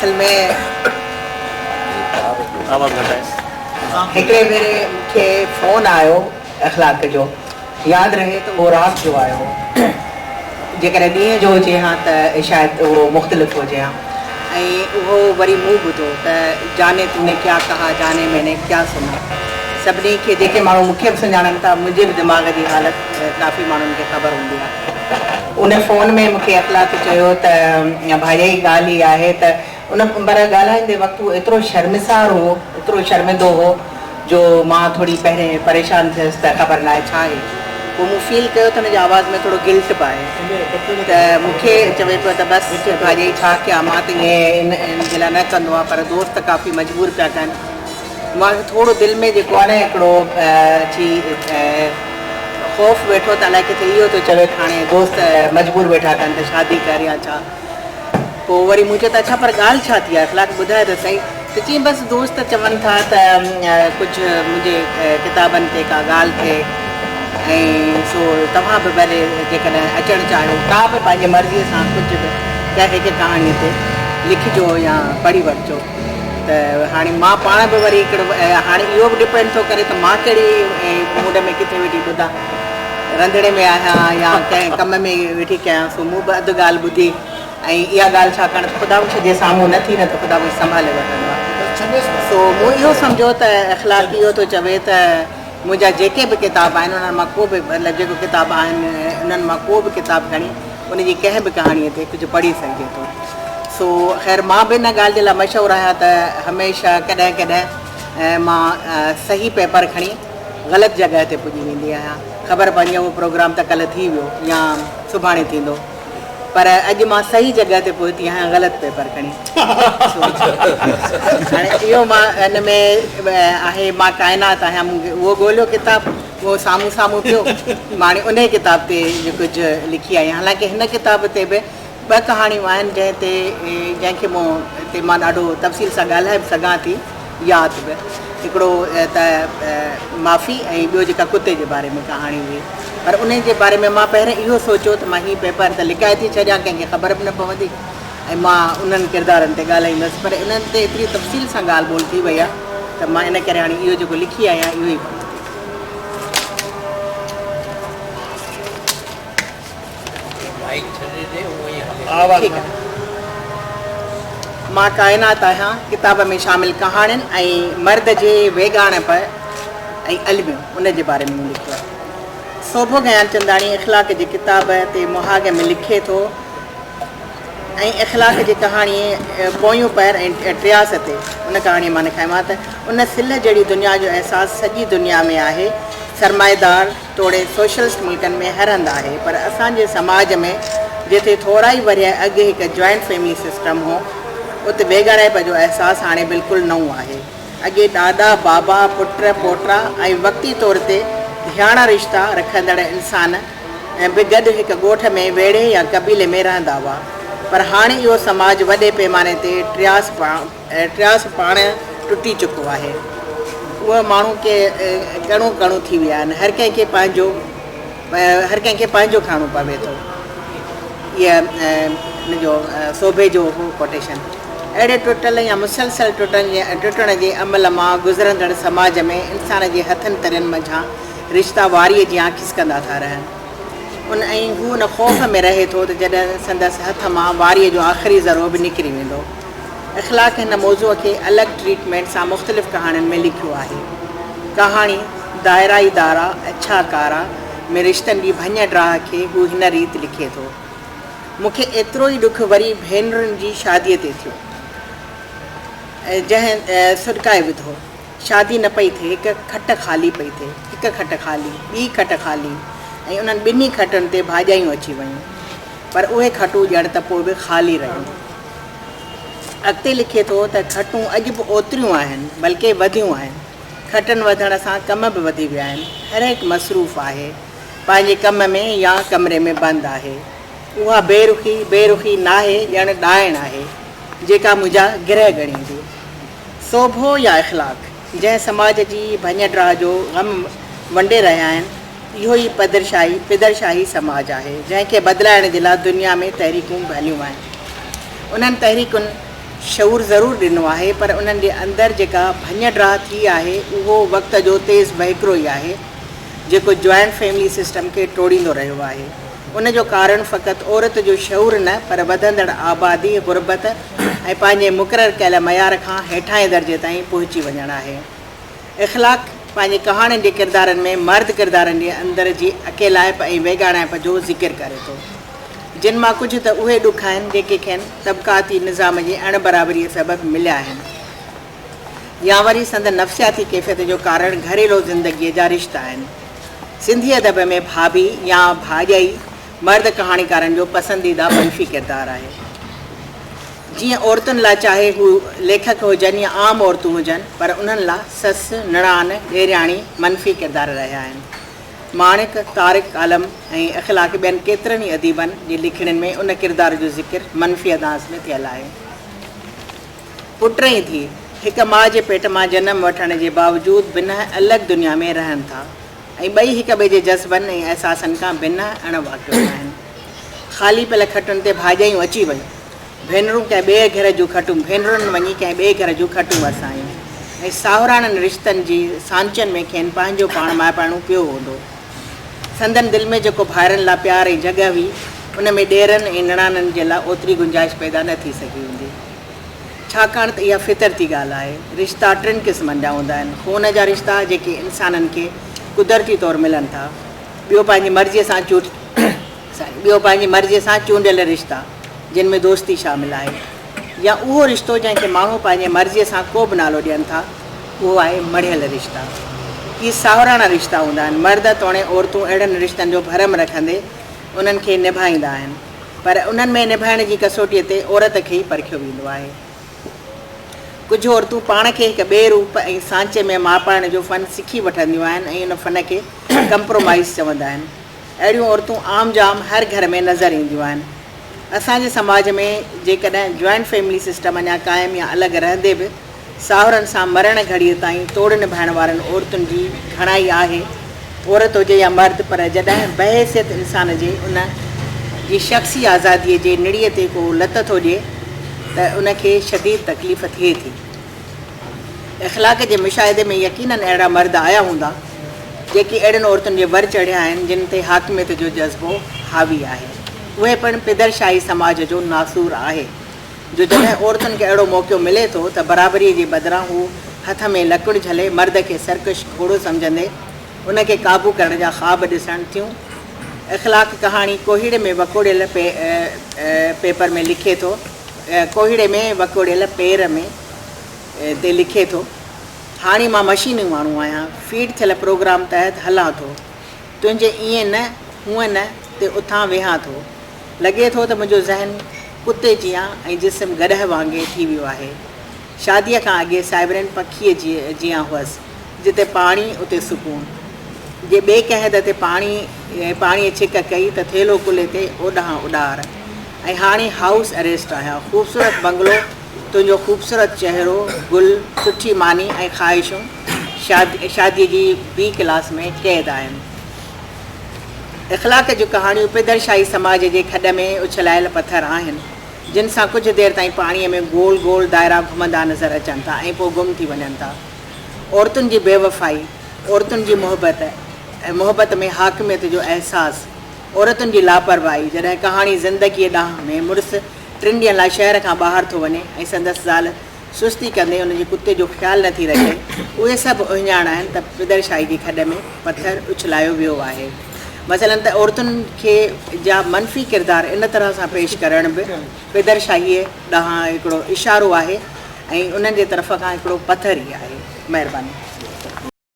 اصل ۾ آواز گهٽائيس. هڪڙي ڀيري مون کي فون آيو اخلاق جو، ياد رهي ته اهو رات جو آيو هو، جيڪڏهن ڏينهن جو هجي ها ته شايد اهو مختلف هجي ها ۽ اهو وري مون ٻڌو ته جاني تون ني ڪيا ڪها جاني مين ني ڪيا سنا. سڀني کي جيڪي ماڻهو مون کي به سڃاڻن ٿا منهنجي به دماغ جي حالت ڪافي ماڻهن کي خبر هوندي آهي. ان فون ۾ مون کي اخلاق چيو ته ڀاڄائي ڳالهه هي آهي ته ان پر ڳالهائيندي وقت هو ايترو شرمسار هو، ايترو شرمندو هو جو مان ٿوري پهرين پريشان ٿيس ته خبر ناهي ڇا آهي. پوء مون فيل ڪيو ته هن جي آواز ۾ ٿورو گلٽ به آهي ته مون کي چوي پيو ته بس ڀاڄائي ڇا ڪيان مان ته ائين ان جي لاء نه ڪندو آهيان پر دوست ڪافي مجبور پيا ڪن. مان کي ٿورو دل ۾ جيڪو آهي نه هڪڙو اچي خوف ويٺو ته الائي ڪٿي اهو ٿو چوي ته هاڻي دوست مجبور ويٺا ڪن ته شادي ڪر يا ڇا. پوء وري مون چيو ته اڇا پر ڳالهه ڇا ٿي آهي اخلاق ٻڌاء ته سهي. ته چيائين بس دوست چون ٿا ته ڪجهه منهنجي ڪتابن تي ڪا ڳالهه ٿئي ۽ سو توهان به ڀلي جيڪڏهن اچڻ چاهيو ڪا به پنهنجي مرضيء سان ڪجهه به ڪنهن هڪ ڪهاڻيء تي لکجو يا پڙهي وٺجو. ته هاڻي مان پاڻ به وري هڪڙو هاڻي اهو به ڊپينڊ ٿو ڪري ته مان ڪهڙي موڊ ۾ ڪٿي ويٺي ٻڌان رنڌڻي ۾ آهيان يا ڪنهن ڪم ۾ ويٺي ڪيان سو مون به اڌ ڳالهه ٻڌي ۽ اها ڳالهه ڇاڪاڻ ته خدا بخش جي سامهون نه ٿي نه ته خدا بخش سنڀالي وٺندو آهي سو مون اهو سمجهيو ته اخلاق اهو ٿو چوي ته منهنجا جيڪي به ڪتاب آهن انهن مان ڪو به مطلب جيڪو ڪتاب آهن انهن مان ڪو به ڪتاب کڻي ان جي ڪنهن به ڪهاڻيء تي ڪجهه پڙهي سگهجي ٿو. سو خير مان به ان ڳالهه جي لاء مشهور آهيان ته هميشه ڪڏهن ڪڏهن مان صحيح پيپر کڻي غلط جڳهه تي پڄي ويندي آهيان. خبر پوندي آهي اهو پروگرام ته ڪلهه ٿي ويو يا سڀاڻي ٿيندو. پر اڄ مان صحيح جڳهه تي پهتي آهيان غلط پيپر کڻي. سو هاڻي اهو مان ان ۾ آهي مان ڪائنات آهيان مون اهو ڳوليو ڪتاب. اهو سامهون سامهون پيو، مان هاڻي انهيء ڪتاب تي جو ڪجهه لکي آئي آهيان. حالانڪه هن ڪتاب تي به ٻه ڪهاڻيون آهن، جنهن تي جنهن کي مون تي مان ڏاڍو تفصيل سان ڳالهائي به سگهان ٿي، ياد به هڪڙو ته معافي ۽ ٻيو جيڪا ڪتي جي باري ۾ ڪهاڻي هئي. پر انهيء جي باري ۾ مان پهرين اهو سوچيو ته مان هي پيپر ته لڪائي ٿي ڇڏيان، ڪنهن کي خبر به نه پوندي ۽ مان انهن ڪردارن تي ڳالهائيندس، پر انهن تي ايتري تفصيل سان ڳالهه ٻولهه ٿي وئي آهي ته مان ان ڪري هاڻي اهو جيڪو لکي آئي آهيان اهو ئي پڙهان ٿي. ٺيڪ آهي. مان ڪائنات آهيان ڪتاب ۾ شامل ڪهاڻين ۽ مرد جي ويڳاڻپ ۽ الميو ان جي باري ۾ مون لکيو آهي. سوڀو گيانچنداڻي اخلاق جي ڪتاب تي مهاڳ ۾ لکي ٿو. ۽ اخلاق جي ڪهاڻي پويون پهر ۽ ٽياس تي ان ڪهاڻيء مان لکايم ته ان سلهه جهڙي دنيا جو احساس سڄي دنيا ۾ آهي، سرمائيدار توڙي سوشلسٽ ملڪن ۾ هر هنڌ آهي پر اسان جي سماج ۾ جتي ٿورا ئي ورهيه اڳ هڪ جوائنٽ فيملي سسٽم هو ات ويڳاڻائپ جو احساس هاڻي بلڪل نئون آهي. اڳي ڏاڏا، بابا، پٽ، پوٽا ۽ وقتي طور تي ڌياڻا رشتا رکندڙ انسان به گڏ هڪ ڳوٺ ۾ ويڙهي يا قبيلي ۾ رهندا هئا پر هاڻي اهو سماج وڏي پيماني تي ٽياس ٽياس پاڻ ٽٽي چڪو آهي. اهي ماڻهو ڪي ڪڻو ڪڻو ٿي ويا آهن. هر ڪنهن کي پنهنجو هر ڪنهن کي پنهنجو کڻڻو پوي ٿو. اها هن جو سوڀي جو هو ڪوٽيشن. اهڙي ٽٽل يا مسلسل ٽٽڻ جي عمل مان گذرندڙ سماج ۾ انسان جي هٿن ترين منجهان رشتا واريء جيان کسڪندا ٿا رهن. ان ۽ هو ان خوف ۾ رهي ٿو ته جڏهن سندس هٿ مان واريء جو آخري ذرو به نڪري ويندو. اخلاق هن موضوع کي الڳ ٽريٽمينٽ سان مختلف ڪهاڻين ۾ لکيو آهي. ڪهاڻي دائرا ئي دارا اڇا ڪارا ۾ رشتن جي ڀڃ ڊاهه کي هو هن ريت لکي ٿو. مون کي ايترو ئي ڏک وري ڀينرن جي شاديء تي ٿيو، جنهن سڏڪائي وڌو. شادي نه پئي ٿئي، هڪ کٽ خالي پئي ٿئي، هڪ کٽ خالي، ٻي کٽ خالي ۽ انهن ٻنهي کٽن تي ڀاڄايون اچي ويون، پر اهي کٽون ڄڻ ته پوء به خالي رهيون. اڳتي لکي ٿو ته کٽون اڄ به اوتريون آهن، بلڪه وڌيون آهن. کٽن وڌڻ سان ڪم به وڌي ويا آهن. هرهڪ مصروف آهي، پنهنجي ڪم ۾ يا ڪمري ۾ بند آهي. اها بي رخي، بي رخي ناهي، ڄڻ ڏائڻ آهي، جيڪا منهنجا گرهه ڳڻيندي. سوڀو يا اخلاق، جنهن سماج جي ڀڃ ڊاهه جو غم ونڊي رهيا آهن، اهو ئي پدرشاهي، پدرشاهي سماج آهي، جنهن کي بدلائڻ جي لاء دنيا ۾ تحريڪون به هليون آهن. انهن تحريڪن شعور ضرور ڏنو آهي پر انهن جي اندر جيڪا ڀڃ ڊاهه ٿي آهي اهو وقت جو تيز وهڪرو ئي آهي جيڪو جوائنٽ فيملي سسٽم کي ٽوڙيندو رهيو آهي. ان جو ڪارڻ فقط عورت جو شعور نه پر وڌندڙ آبادي، غربت ۽ پنهنجي مقرر ڪيل معيار کان هيٺاهين درجي تائين پهچي وڃڻ آهي. اخلاق پنهنجي ڪهاڻين جي ڪردارن ۾ مرد ڪردارن جي اندر جي اڪيلائپ ۽ ويڳاڻائپ جو ذڪر ڪري ٿو، جن مان ڪجهه ته اهي ڏک آهن جيڪي کين طبقاتي نظام جي اڻ برابريء سبب مليا آهن يا وري سندن نفسياتي ڪيفيت جو ڪارڻ گهريلو زندگيء جا رشتا آهن. سنڌي ادب ۾ ڀاڀي يا ڀاڄائي مرد ڪهاڻيڪارن جو پسنديده منفي ڪردار آهي. جيئن عورتن لا چاهي هو ليکڪ هجن يا عام عورتون هجن پر انهن لا سس، نڻان، ڏيرياڻي منفي ڪردار رهيا آهن. ماڻڪ، طارق عالم ۽ اخلاق ٻين ڪيترن ئي اديبن جي لکڻين ۾ ان ڪردار جو ذڪر منفي انداز ۾ ٿيل آهي. پٽ ۽ ڌيء هڪ ماء جي پيٽ مان جنم وٺڻ جي باوجود بنهه الڳ دنيا ۾ رهن ٿا ۽ ٻئي هڪ ٻئي جي جذبن ۽ احساسن کان بنهه اڻ واقف آهن. خالي پيل کٽن تي ڀاڄايون اچي ويون. ڀينرون ڪنهن ٻئي گهر جون کٽون ڀينرن وڃي ڪنهن ٻئي گهر جون کٽون وسايون ۽ ساهوراڻن رشتن جي سانچن ۾ کين پنهنجو پاڻ ماپائڻو پيو هوندو. سندن دل ۾ جيڪو ڀائرن لا پيار ۽ جڳهه هئي، ان ۾ ڏيرن ۽ نڻانن جي لا اوتري گنجائش پيدا نه ٿي سگهي هوندي. ڇاڪاڻ ته اها فطرتي ڳالهه آهي. رشتا ٽن قسمن جا هوندا آهن. خون جا رشتا جيڪي انسانن کي قدرتي طور ملن ٿا. ٻيو پنهنجي مرضيء سان ٻيو پنهنجي مرضيء سان چونڊيل رشتا جن ۾ دوستي شامل آهي. يا اهو رشتو جنهن کي ماڻهو پنهنجي مرضيء سان ڪو به نالو ڏين ٿا، اهو آهي مڙهيل رشتا. هي ساهوراڻا رشتا هوندا آهن. مرد توڻي عورتون اهڙن رشتن جو ڀرم رکندي انهن کي نڀائيندا آهن. پر انهن ۾ نڀائڻ جي ڪسوٽيء تي عورت کي ئي پرکيو ويندو آهي. ڪجهه عورتون پاڻ کي هڪ ٻئي روپ ۽ سانچي ۾ ماپائڻ جو فن سکي وٺنديون آهن ۽ ان فن کي ڪمپرومائيز چوندا آهن. اهڙيون عورتون عام جام هر گهر ۾ نظر اينديون آهن. اسان جي سماج ۾ جيڪڏهن جوائنٽ فيملي سسٽم اڃا قائم يا الڳ رهندي به ساهرن سان مرڻ گهڙيء تائين توڙ نڀائڻ وارن عورتن جي گهڻائي آهي، عورت هجي يا مرد، پر جڏهن بحيثيت انسان جي ان جي شخصي آزاديء جي نڙيء تي ڪو لت ٿو ڏئي ته ان کي شديد تڪليف ٿئي ٿي. اخلاق جي مشاهدي ۾ يقيناً اهڙا مرد آيا هوندا، جيڪي اهڙين عورتن جي ور چڙهيا آهن، جن تي حاڪميت جو جذبو حاوي آهي. اهي پڻ پدرشاهي سماج جو ناسور آهي. جو جڏهن عورتن کي اهڙو موقعو ملي ٿو ته برابريء جي بدران هو هٿ ۾ لڪڙ جهلي مرد کي سرڪش گهوڙو سمجهندي ان کي قابو ڪرڻ جا خواب ڏسن ٿيون. اخلاق ڪهاڻي ڪوهيڙي ۾ وڪوڙيل پيپر ۾ لکي ٿو ڪوهيڙي ۾ وڪوڙيل پير ۾ تي لکي ٿو هاڻي مان مشيني ماڻهو آهيان فيڊ ٿيل پروگرام تحت هلان ٿو تنهنجي ائين نه هونئن نه تي اٿان ويهان ٿو. لڳي ٿو ته منهنجو ذهن ڪتي جيان ۽ جسم گڏهه وانگي ٿي ويو آهي. شاديء کان اڳي سائبرين پکيء جيان هئس، جتي پاڻي اتي سڪون. جي ٻئي ڪنهن هنڌ تي پاڻي پاڻيء ڇڪ ڪئي ته ٿيلهو ڪلهي تي اوڏانهن اڏار. ۽ هاڻي هائوس اريسٽ آهيان. خوبصورت بنگلو، تنهنجو خوبصورت چهرو، گل، سٺي ماني ۽ خواهشون شاديء جي بي ڪلاس ۾ قيد آهن. اخلاق جون ڪهاڻيون پدرشاهي سماج جي کڏ ۾ اڇلايل پٿر آهن، جن سان ڪجهه دير تائين پاڻيء ۾ گول گول دائرا گهمندا نظر اچن ٿا ۽ پوء گم ٿي وڃن ٿا. عورتن جي بيوفائي، عورتن جي محبت ۽ محبت ۾ حاڪميت جو احساس، عورتن جي لاپرواهي، جڏهن ڪهاڻي زندگيء ڏانهن ۾ مڙس ٽن ڏينهن لاء شهر کان ٻاهر ٿو وڃي ۽ سندس زال سستي ڪندي ان جي ڪتي جو خيال نه ٿي رکي، اهي سڀ اهڃاڻ آهن ته پدرشاهي جي کڏ ۾ پٿر اڇلايو ويو آهي. مثلاً ته عورتن کي جا منفي ڪردار ان طرح سان پيش ڪرڻ به پدرشاهيء ڏانهن هڪڙو اشارو آهي ۽ انهن جي طرف کان هڪڙو پٿر ئي آهي. مهرباني.